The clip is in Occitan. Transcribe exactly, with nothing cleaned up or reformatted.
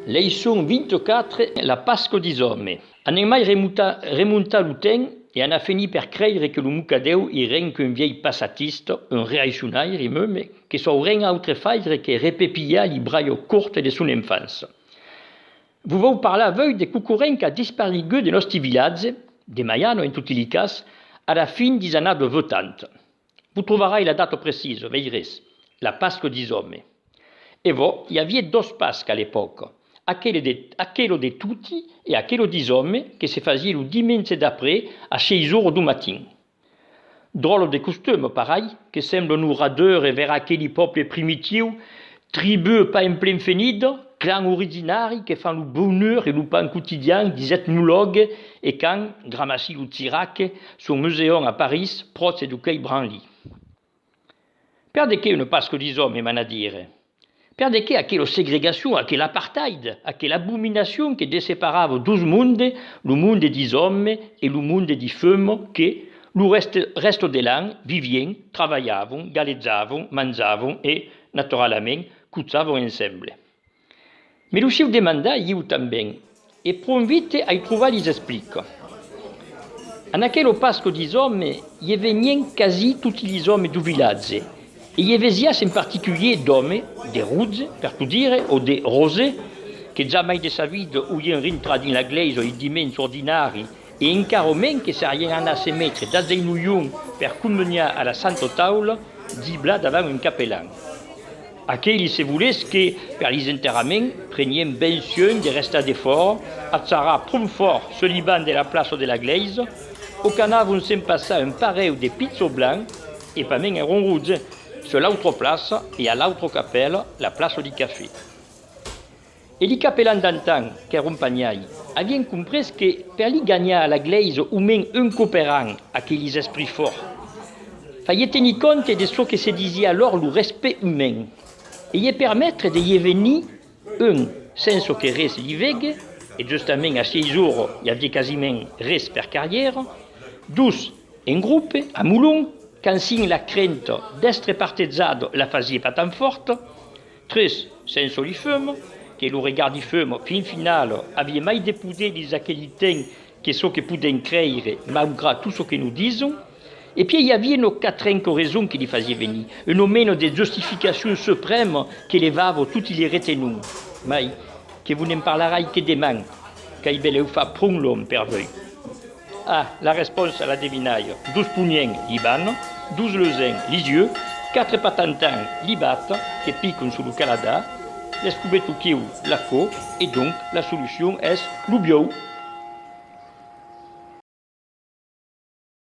Leiçon vint-e-quatre, la Pasca dis òmes. Anem mai remontar, remontar lo temps e anar fenir per creire que lo mocadèu i ren qu'un vièlh passatista, un reaccionaire meme, que sap ren autre faire que repepilhar li braias cortas de son enfança. Vos vau parlar avui de quauqua ren qu'a disparegut de nòsti vilatge, de Maiana en toti li cas, a la fin dis annadas vuetanta. Vos trobarai la data precisa, veiretz, la Pasca dis òmes. E vò, i aviá doas Pascas a l'epòca, aquela de, aquela de toti e aquela dis òmes que se fasiá lo dimenge d'après a sièis oras dau matin. Dròlla de costuma, parai, que sembla una radura vers aqueli pòbles primitius, tribus pas en plen fenida, clans originaris que fan lo bonur e lo pan quotidian dis etnològs e qu'an gramassat lo Chirac, son musèon a París, pròche dau Quai Branly. Per de qué una Pasca dis òmes, m'an a dire? Per de qué aquela segregacion, aquel apartheid, aquela abominacion que desseparava dos mondes, lo monde dis òmes e lo monde dis femas que, lo rèste, rèsta de l'an, vivián, trabalhavan, galejavan, manjavan e, naturalament, cochavan ensemble? Me lo siáu demandat ieu tanben, e pron vite ai trobat lis explicas. En aquela Pasca dis òmes, i venián quasi toti lis òmes dau vilatge, e i vesiás en particulier d'òmes, de roges, per tot dire, o de roses, que jamai de sa vida aurián rintrat dins la glèisa li dimenges ordinaris e encara mens que serián anats se metre d'agenolhons per convenhar a la Santa Taula, giblar davant un capelan. Aqueli, se volètz, que, per lis enterraments, prenián ben suenh de restar defòra, a charrar pron fòrt sus li bancs de la plaça de la glèisa, o qu'anavan se'n passar un parelh de pichons blancs, e pasmens èran roges, sus l'autra plaça e a l'autra capèla, la plaça di cafè. E li capelans d'antan, qu'èran pas nai, avián comprés que per li ganhar a la glèisa au mens un còp per an, aquelis esprits fòrts, faliá tenir compte de çò que se disiá alòr lo respècte uman, e i permetre de i venir, un, sensa que res li vegue, e justament a sièis oras i aviá quasiment res per carriera, dos, en grope, a molon, quand sin la crenta d'èstre partejada la fasiá pas tan fòrta, tres, sensa li femas, que lo regard di fema, fin finala, aviá mai de poder dins aqueli temps que çò que podèm creire, maugrat tot çò que nos dison, e pièi i aviá una quatrenca rason que li fasiá venir, una mena de justificacion suprèma que levava toti li retenons. Mai, que vos ne'n parlarai que deman, qu'ai belèu fach pron long per vuei. Ah, la responsa la devinai: dos ponhens li banan, dos lusens li uelhs, quatre patantans li batan, que pican sus lo caladar, l'escobeta quiu la còr, e donc la solucion es lo buòu.